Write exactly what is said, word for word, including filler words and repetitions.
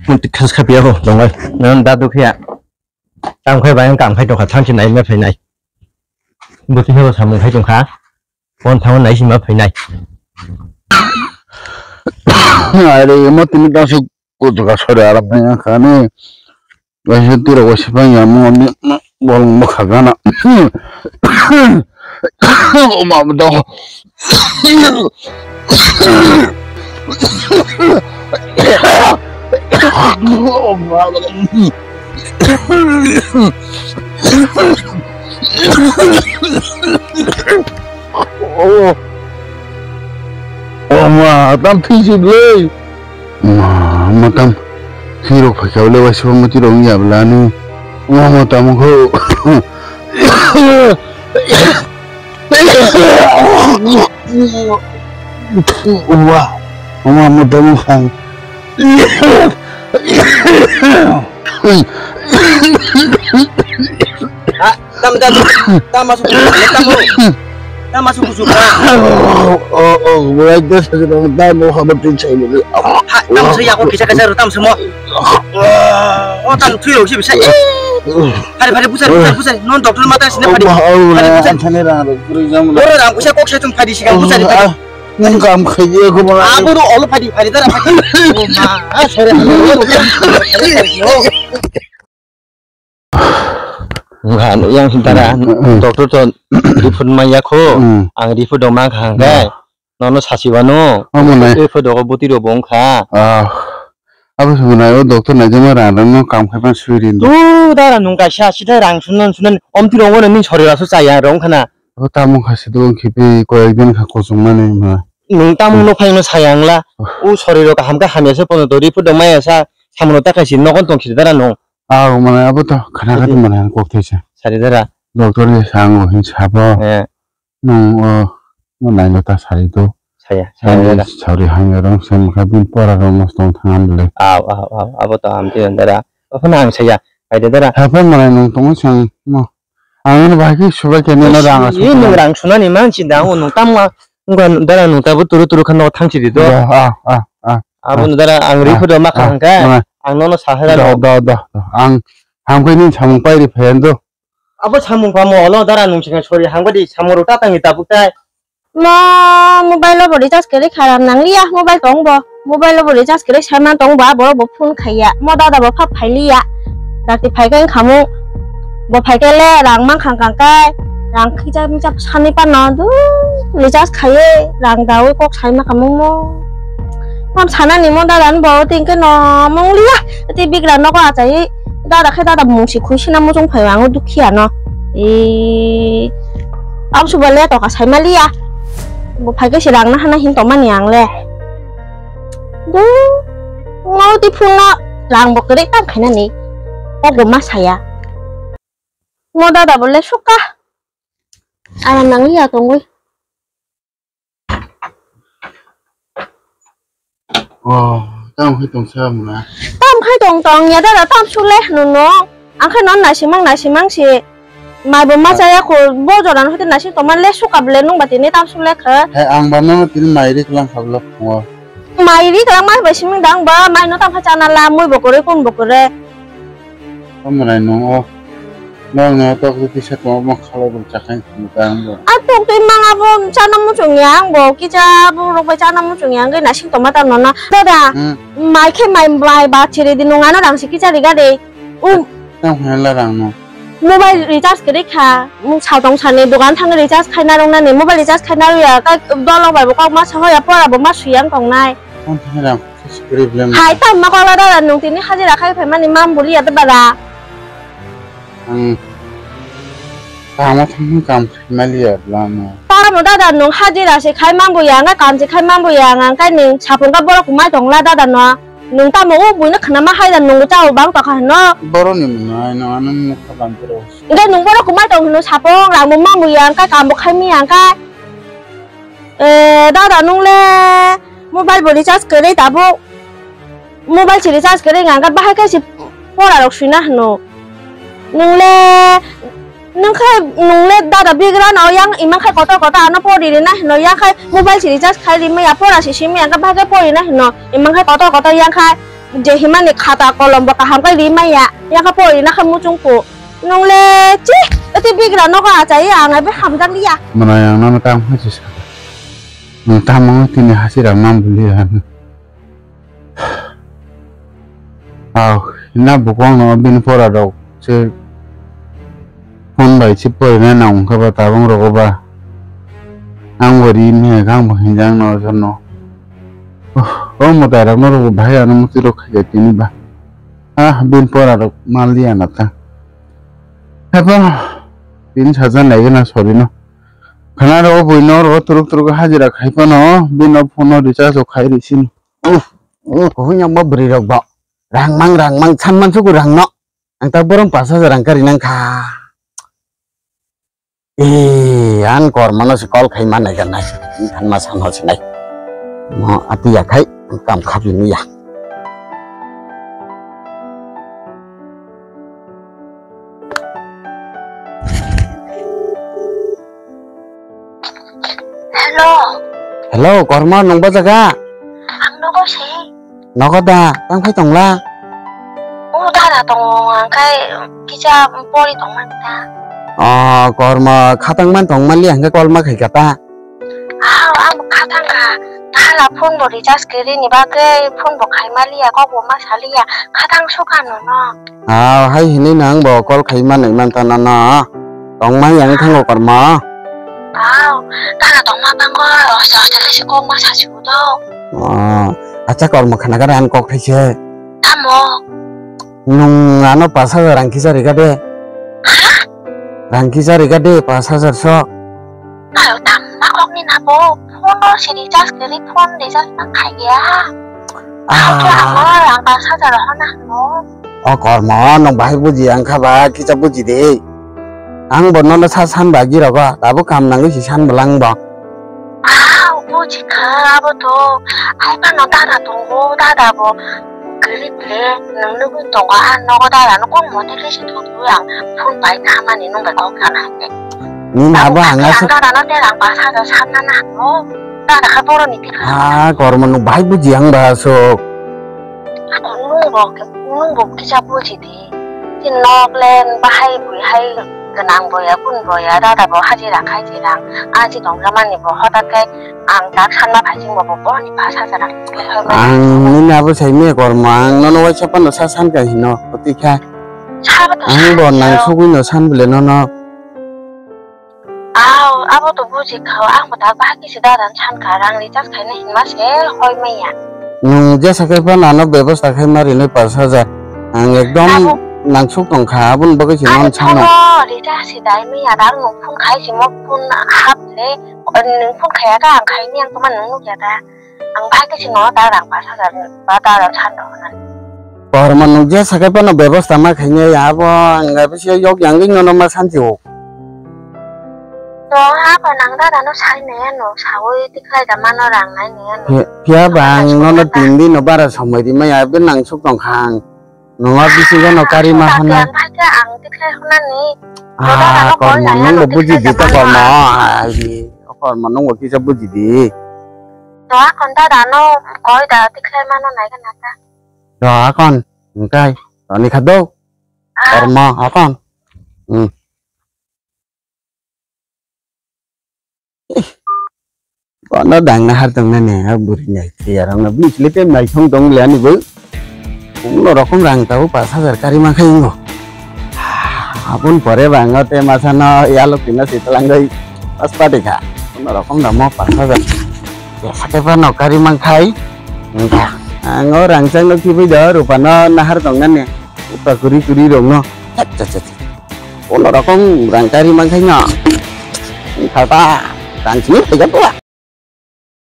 Khas khapiya ho, dong ai. Nan da dukhiya. Tam khai bayang kam khai tongkha, thang chi nai ma phai nai. Buti ho samung khai tongkha. Phone thang nai si ma phai nai. Are mo tini ta su ko to ka sore arap nai khani. Waisa tiro waisa pang ya mo ni bolong mo khagana. O ma do. O ma. O. O ma, tam thwi si bwlwi. Ma, ma tam thwi rok phai kha bwlwi, waisa ma thwi rok wng ya bwlani. O ma, ma tam kho. O ma, o ma, ma tam kha. Ah, tam, tam, tam masuk, tam, tam masuk kusuk. Oh, oh, mulai das aja dong, tam mau khabar tin saya ini. Ha, tam saya aku kisah kisah tam semua. Oh, tam tuh sih bisa. Hari hari pusat pusat pusat. Non dokter mata sini hari. Hari pusat. Sana rang rang kuri jam. Orang pusat kok saya cuma hari sih pusat. Nung kam khaye ko ba. Abo ro olo phadi phadi dara phadi. O ma, a sore. Nga yang dara doctor to report ma ya kho. Ang report do ma khang kai. Nono sasi wano. Amo nai. Report do buti ro bong kha. Ah. Abo sumuna o doctor nai jama rang rang no kam khai pan sui rin. Tu dara nung kaisa sithai rang sunan sunan om ti rongo ni sori rasu chaya rong khana. O tamo kha se do khibi koyek din kha kosong mani ma. Nung tamo no phai no sayang la. U sori rok kaham kha hamya se pono to report do maya sa samono ta khai si nokon tong khiri dara nung. Ah, mana abo to khana kha mana kok thai sa. Sari dara. Doctor ni sango hin sabo. Eh. Nung o, o naino ta sari do. Saya, saya dara. Sari hangya rong sem kha bin pora rong nos tong thang le. Aw, aw, aw, abo to am ti dara. Ophano ang saya, pai de dara. Hapan mana nung tong sang mo. Ang no bahai khe subai khe nino rang asuk. Ye nung rang sunani man si da, o nung tam ma, nung dara nung tabu turu turu khan no thang si di do. Ah, ah, ah. Abo no dara ang ri phodo ma kha hangka. Ang nono sahara do, do, do, do. Ang hamkhe ni samung pai ri phen do. Abo samung pamo olo dara nung singa sori hangba di samung ro ta tangi tabuk tai. Mo mobile o bo recharge kwrwi kha rang nang liya, mobile tong bo, mobile o bo recharge kwrwi sai man tong bo, abo bo phone khaiya, mo dada bo phap phai liya, dakti phai khe wngkha mung, bo phai khe le rang man khang kang kai, rang khija mija sani pano du recharge khaiye, rang dawi kok sai ma kha mung mo, phone sana ni mo dada ni bo tin khe no mung liya, tei bigra nogo achai dada khe dada mung si khui sina muchung phai ang o dukhiya no, e. Absuba le toka saimaliya. Bo phaikhe se rang nahana hin tongmani ang le. Du, mo ti phunno rang bo kwrwi tang khainani. O bo ma saya. Mo dada bo le suka. Aram nangliya tongwi. Oh, tamo khe tongsa muna. Tam khai tong tong ya dada tam suk le hwno no. Ang khe non naisimang naisimang si. Mai bo ma chaya kho bo jora no hote naising tongma le suka ble nung ba tini tam suk le khe. Hai ang ba no tini mai ri klang kha blo phungo. Mai ri klang mai bai siming dang ba mai no tam kha chana la mui bo kore kun bo kore. Tamo nai nung o. Nang no tok ri tisa tongma khalai bo chakhai. Ang tok twi mang abo chana muchung ya ang bo kisa borok bai chana muchung ya ang nai sing tongma ta nono. Dada, hmm, mai khe mai bai ba chiri di nung ano rang si kisa riga de. Um. Tang hwnla rang no. Mobile recharge kwrwi kha. Mung sa tong sani dogan thang recharge khaina rong nani mobile recharge khaina rw ya. Kai dolo bai bo kok ma sa hoya pora bo ma suyang tong nai. Tang hwnla rang. Problem. Hai, tam ma kok la dada, nung tini hajira khai phaimani mam buli ya dada. Ang tamo thang kam khai mali ya lama. Tamo dada, nung hajira se khai mam bu ya, nga kam se khai mam bu ya, nga kai ning sapung ka borok kumai tong la dada no. Nung tamo o buino khna ma hai da nung chao bang ta kha no. Boro ni mwnai no ano ni kha bang tro. Nge nung borok kumai tong no sapung rang bo mam bu ya, nga kam bo khai mi ya, nga kai. Eh, dada, nung le mobile bo recharge kwrwi tabuk. Mobile se recharge kwrwi wngkha, bahai khe se pora rok swina hwno. Nung le, nung khe, nung le dada bigra no yang imang khai kotor kotor ano pori rina hwno, yang khai mobile se recharge khai rimaya pora se simaya, bahai khe pori na hwno, imang khai kotor kotor yang khai. je himani khata kolom bo kaham khe ri maya, yakha pori nakha muchung ku. Nung le chi, ati bigra nogo achai ang ebe hamjak liya. Mwnai ang nono tang phai se sa. Nwng tamo tini hachirang mam buli ang. Aw, hina bukwang no bini pora rok se phone bai se porina nang wngkha ba tabang rogo ba. Ang bo ri maya kha ang bo hinjak no jono. Oh, oh, mwtai rok no rogo bahai ano muti rok khaja tini ba. Ah, bini pora rok mal liya na ta. Haiphano bini saja nai gana sorry no. Khana rogo bui no rogo turuk turuk hajira khai phano bini phone no recharge rok khai ri sini. Uff, uff, kuhuyang bo bwrwi rok bo. Rang mang, rang mang, san man suku rang no. Ang ta borong pas hajar rang kari nang kha. Eh, an kor mano si call khai man nai kan nai. Kan ma san ho si nai. Mo ati ya khai, kam khapi ni ya. Hello. Hello, korma nung ba jaga? Ang nogo se. Nogo da, tang phai tongla? O dada tongo, ang khai kisa pori tongmani ta. O, korma khatang man tongmali hangke call ma khai kata. Ah, ang khatang kha. Thala phone bo recharge kiri ni bagwi phone bo khai maliya, kok bo ma saliya. Khatang sukha nono. Aw, hai hinwi no ang bo call khai manwi mantha nono. Tongmani ang thango kormo. Aw, tara tongma bangor, hostel hostel se kok ma sasu do. Oh, acha kormo khana kare ang kok thaise. Tamo? Nung ano pas hajar rang kisa rika de. Ha? Rang kisa rika de pas hajar so. Ayo, tamo kok ni na bo. Phone o se recharge kiri, phone recharge ma khaiya. Ah. Ang khe ano rang pas hajar hona hano. O kormo, nwng bahai buji ang kha ba, kisa buji di. Ang bo nono sa san ba girogo, tabuk kam nangwi si san bwlang bo. Ah, buji kha abo to. Ai phano dada tongo, dada bo. Kwrwi ble, nwng nugwi tongo, ah, nogo dada no kon mote khe se thok ang phone pai na mani nwng bai kok kana. Nini abo hanga se. Ang dada no te rang pas hajar san na na. Oh, dada kha boro ni bikha. Ah, kormo nwng bahai buji ang ba sok. Ako nwng bo, nwng bo kisa buji di. Tin nok len bahai bui hai gwnang boya, kun boya, dada bo hajira khai jirang. Aji tong jamani bo hotat kai ang tak sanna phai jing bo, bo boni pas hajar ang. Ang nini abo sai me kormo, ang nono waisa pano sa san ka hino, oti kha. Sabo to ang sa bo nang hino. Sugui no san bile nono. Aw, abo to buji kha, ang bo tak bahai kisi dadan san kha, rang recharge khaina hinma se hoi maya. Nwng jesa khe phano ano bebosta khai ma rinwi pas hajar. Ang ekdom abo nangsuk tong kha, aboni bagwi se non sano. Abo recharge si dai maya, rang nwng phone khai si mo phone hap le, nwng phone khaya kha ang khai ni ang toma nwng nukya da. Ang bahai khe chwngno ta rang pas hajar ba ta rang san rw hwnani. Kormo nwng je sakai phano bebosta ma khainai abo ang bisi yok yang nono ma santi o. To ha ko nang dada no sai ne no sawi tikhlai da mano rang nai ne no. Phiya ba ang nono tin din no bara somoi rimai abi nang suk tong khang. Nwng o bisingo no kari ma hwnna. Ang khe ang tikhlai hwnani. Ah, kormo nwng bo buji di ta kormo. Ai, o kormo nwng bo kisa buji di. To akon dada no koi da tikhlai mano nai gana ta. To akon, engkai, toni kha do. Ah. Kormo akon. Hmm. Bono dang nahar tong nani, a buri nai, tiyarang na, bini sile te mai thong tong le ani bo. Uno rokom rang tabo pas hajar kari ma khai ingo. Abun pore ba ango te masa no yalo pina si talang doi pas pati kha. Uno rokom da mo pas hajar. Ya sate pa no kari ma khai. Engka. Ango rang chang no kibi do rupa no nahar tong nani. Upa kuri kuri rong no. Chat, chat, chat, chat. Kono rokom rang kari mangkhaino. Khata rang sini tiga pula.